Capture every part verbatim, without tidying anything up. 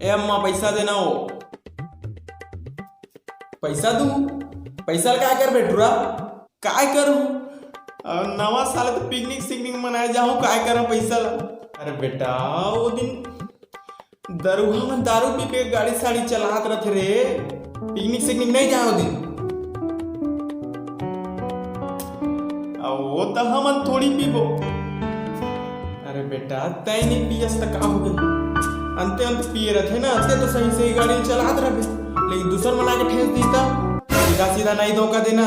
ए अम्मा, पैसा देना हो। पैसा दू? पैसा ल काय करबे टुरा? काय करूं? अ, नवा साल त पिकनिक सिकनिक मनाए जाहूं, काय करं पैसा ल? अरे बेटा, वो दिन दरुहा मन दारू पी के गाड़ी साड़ी चलात रथे रे, पिकनिक सिकनिक नहीं जाए वो दिन। अ, वो त हमन थोड़ी पीबो। अरे बेटा, तैं नहीं पियस त का हो गए? अंते अंत पिए रथे ना, अंते तो सही सही गाड़ी चलात रहे, लेकिन दूसर मन आके ठेस दी त सीधा सीधा नहीं धोखा देना।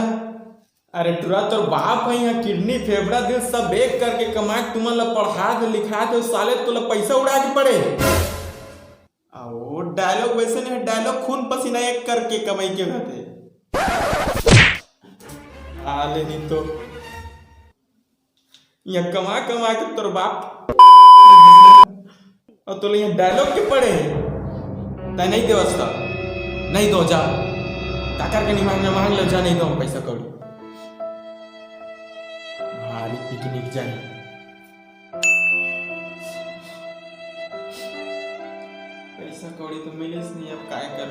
अरे टुरा, तोर बाप है यहाँ किडनी फेफड़ा दिल सब एक करके कमा के तुमन ला पढ़ात लिखात हे, साले तोला पैसा उड़ा के पड़े। आ वो डायलॉग वैसे नहीं, डायलॉग खून पसीना एक करके कमाई के होते। आ ले नहीं तो यहाँ कमा कमा के तोर बाप और तोले यहाँ डायलॉग के पड़े हैं। तै नहीं देवस त नहीं दो, जा। काकर के नहीं मांगना, मांग ले, जा, नहीं दो पैसा कौड़ी। भारी पिकनिक जाए। पैसा कौड़ी तो मिलिस नहीं, अब काय कर।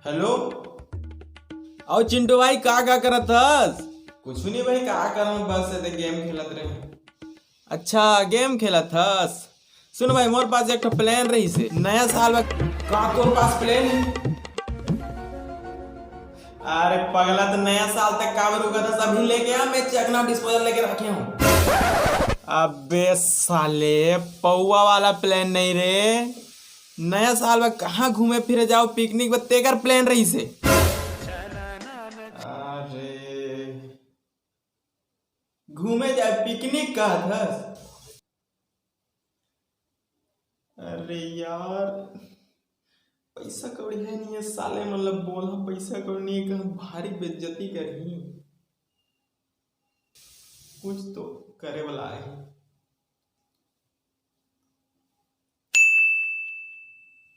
हेलो। अउ चिंटू भाई, का का करत हस? कुछ नहीं भाई, का करम, बस एदे गेम खेलत रहे। अच्छा, गेम खेलत हस? सुन भाई, मोर पास एक ठो प्लान रहिस हे नया साल में। का तोर पास प्लान हे? अरे पगला, त नया साल तक काबर रुकत हस? अभी लेके आ, मैं चकना डिस्पोजल लेके रखे हूँ। अबे साले, पौवा वाला प्लान नहीं रे। नया साल में कहाँ घूमे फिरे जाओ, पिकनिक में तेकर प्लान रहिस हे। अरे घूमे जाए, पिकनिक कहत हस? अरे यार, पैसा कौड़ी है नहीं है, साले मन ल बोला पैसा कौड़ी नहीं है, कहूं भारी बेइज्जती करही। कुछ तो करे वाला है।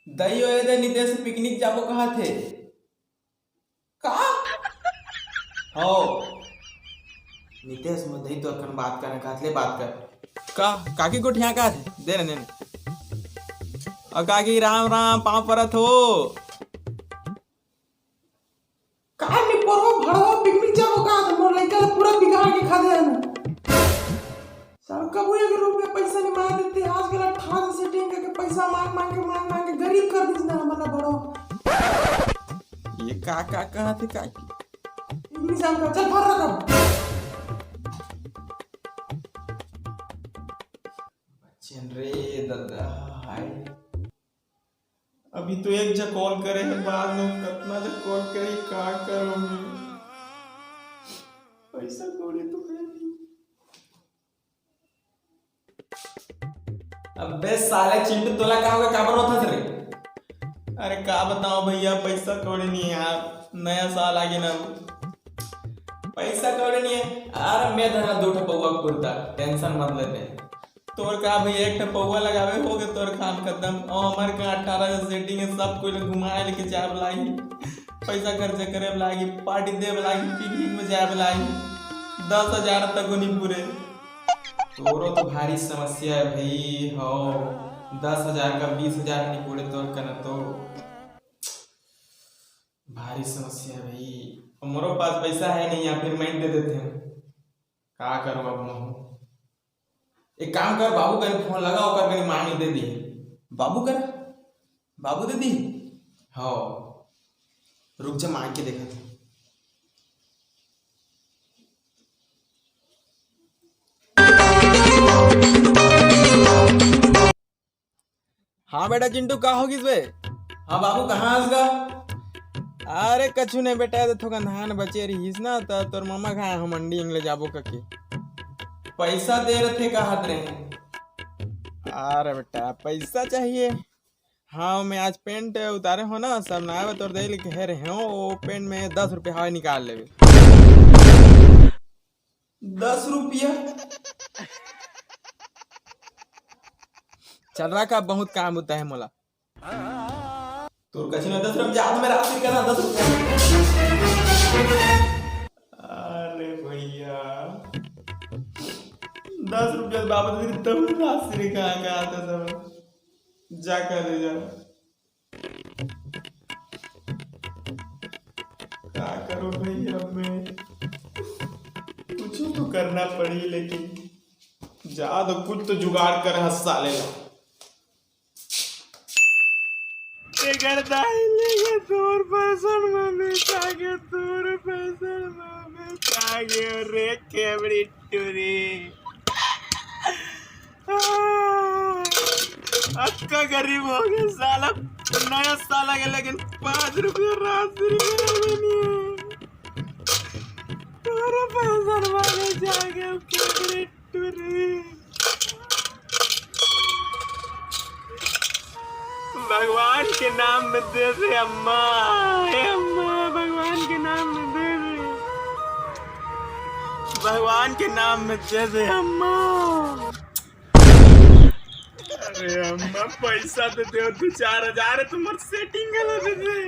दई ओए दे नितेश पिकनिक जाबो कहा थे। का? हो। नितेश, मैं दई तो अखन बात करना कहा थे, ले बात कर। का? काकी गोठिया का थे? दे रे, दे रे। और काकी राम राम, पाँव परत हो। का निपोरो भड़वा पिकनिक जाबो का? तो मोर लइका ल पूरा बिगाड़ के खा दे हन। साला कबो एक रुपया पैसा नहीं मांग देते, आजकल अठारह सेटिंग करके पैसा मांग मांग के, मांग मांग के गरीब कर दिस ना हमन ला भड़वा। ये का, का कहा थे का की? पिकनिक जाम कर, चल भर रकम। बच्चन रे दादा, हाय। अभी तो एक झन कॉल करे हे, बाद में कतना झन कॉल करे, का करो मैं? पैसा कौड़ी तो है नहीं। अबे साले चिंटू, तोला का होगे, काबर रोथस रे? अरे का बताओ भैया, पैसा कौड़ी नहीं है यार, नया साल आ गया ना, पैसा कौड़ी नहीं है। अरे मैं धरा दो ठो पौवा कुर्ता, टेंशन मत लेते। तोर का भाई, एक ठो पौवा लगावे होगे तोर काम खत्म। और हमारे का अठारह सेटिंग है, सब कोई घुमाए लेके जाए लागी, पैसा खर्चा करे लागी, पार्टी दे लागी, पिकनिक में जाए लागी, दस हजार तक नहीं पूरे। तोरो तो भारी समस्या है भाई। हो, दस हजार का बीस हजार नहीं पूरे तोर कना तो भारी समस्या है भाई। हमरो पास पैसा है नहीं, या फिर मैं दे देते हैं। का करूँ अब महूँ? एक काम कर, बाबू कने फोन लगा, ओकर कने मांग दे दी। बाबू कने? बाबू दे दी? हाँ, रुक जा, मांग के देखा था। हाँ बेटा चिंटू, का हो गिस बे? हाँ बाबू, कहाँ हस गा? अरे कछु नहीं बेटा, तो थोकन धान बचे रहिस ना, त तोर मामा खाए हम मंडी ले जाबो कके। पैसा दे रथे कहत रहे। अरे बेटा, पैसा चाहिए। हाँ, मैं आज पेंट उतारे हो ना, सब नया बतौर दे लिखे रहे हो, वो पेंट में दस रुपया हवा निकाल लेवे। दस रुपया? चल रहा का, बहुत काम होता है मोला। तोर कछिन में दस रुपया, आज मेरा आखिर का दस रुपया। अरे भैया, दस रुपया बाबा, मेरी तब राशि रे, कहाँ का आता था? जा कर दे जा। का करो भैया, मैं कुछ तो करना पड़ी, लेकिन जा तो कुछ तो जुगाड़ कर हंसा लेला। तेकर दाई लेके तोर पैसन में बेचा के, तोर पैसन में बेचा के रे खेबड़ी टूरी। अतका गरीब हो गए साला, नया साल आ गया लेकिन पाँच रुपया राशि नहीं है। तोर पैसन में बेचा के खेबड़ी टूरी। भगवान के नाम में दे दे अम्मा, हे अम्मा, भगवान के नाम में दे दे, भगवान के नाम में दे दे अम्मा। अरे अम्मा, पैसा तो दे, दो चार हजार है, तुम्हार सेटिंग गलत है।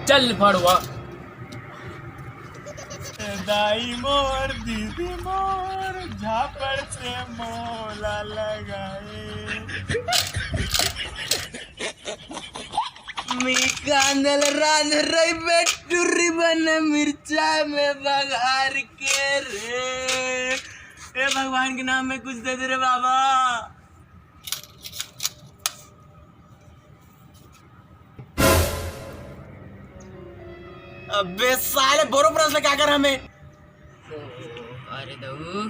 चल फड़वा। दाई मोर, दीदी मोर, झापड़ से मोला लगाए। मी कांदल रांध रही बेटुरी बन मिर्चा में बघार के रे। ए भगवान के नाम में कुछ दे दे रे बाबा। अबे साले, बोरो प्लस में क्या कर हमें? अरे दऊ,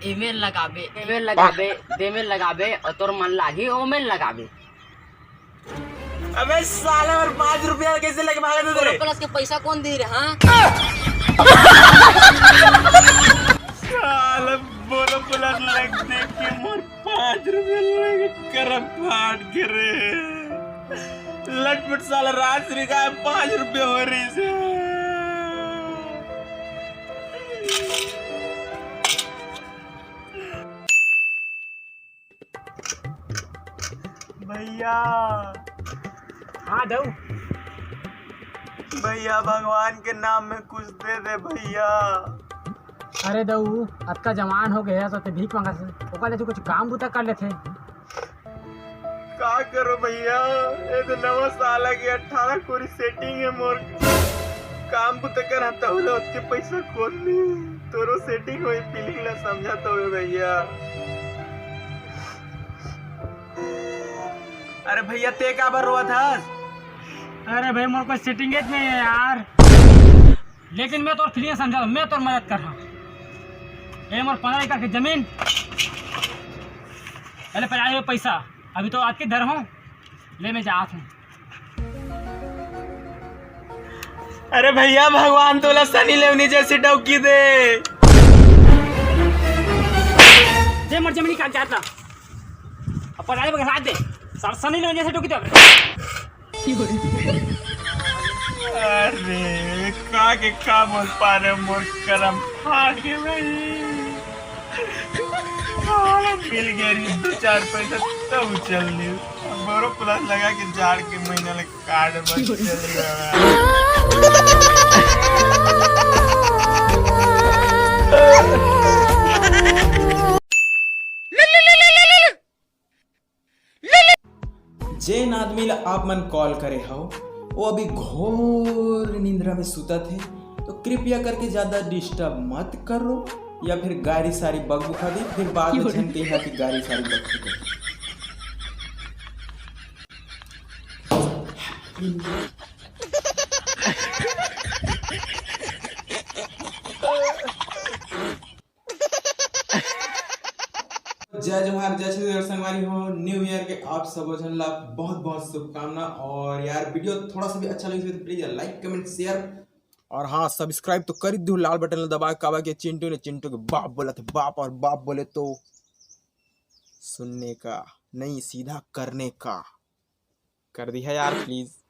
एमे लगाबे, एमे लगाबे, देमे लगाबे, और तोर मन लागी ओमे लगाबे। अबे साले, और पाँच रुपया कैसे लेके भागा तू रे? प्लस के पैसा कौन दे रहा? साले, बोरो प्लस लग देख के मोर पाँच रुपया लगे करम फाट के रे। लटपट साला राज श्री का पाँच रुपया हो रही से। भैया। हाँ दऊ। भैया, भगवान के नाम में कुछ दे दे भैया। अरे दऊ, अतका जवान हो गया तो ते भीख मांगा से, ओकर ले तू कुछ काम बुता कर लेथे। का करो भैया, ये तो नवा साल आ गया, अठारह कोरी सेटिंग है मोर। काम बुता कर आता हूँ, ओतके पैसा कौन दी? तोरो सेटिंग होई, फीलिंग ला समझा तो भैया। अरे भैया, ते का बर रोवत हस? अरे भाई, मोर कोई सेटिंग नहीं है यार, लेकिन मैं तोर फीलिंग समझा, मैं तोर मदद कर रहा। ए मोर पंद्रह एकड़ के जमीन, पहले पहले आए हुए पैसा, अभी तो आज के धर हूँ, ले मैं जात हूँ। अरे भैया, भगवान तोला सनी लेवनी जैसी डौकी दे। दे मोर जमीनी कागजात ला। अब पराली बगल हाथ दे। सर सनी लेवनी जैसी डौकी दे। अरे, का के का बोल पा रहे, मोर करम फाड़ के भाई। साला मिल गया रे दो चार पैसा, तब चल ली। बोरो प्लस लगा के जाड़ के महीना लग कार्ड बन के चल रहा है। जेन आदमी ला आप मन कॉल करे हव, वो अभी घोर निंद्रा में सुतत हे, तो कृपया करके ज्यादा डिस्टर्ब मत करो, या फिर गारी सारी बकबुका दी, फिर बाद में झन कहिहा कि गारी सारी बकबुका दी। जय जोहार, जय छत्तीसगढ़ संगवारी हो। न्यू ईयर के आप सबो झन ला बहुत बहुत शुभकामना। और यार, वीडियो थोड़ा सा भी अच्छा लगे तो प्लीज लाइक, कमेंट, शेयर, और हाँ, सब्सक्राइब तो कर ही दो, लाल बटन ला दबा के, काबर के चिंटू ने चिंटू के बाप बोला था, बाप, और बाप बोले तो सुनने का नहीं, सीधा करने का। कर दिया यार, प्लीज।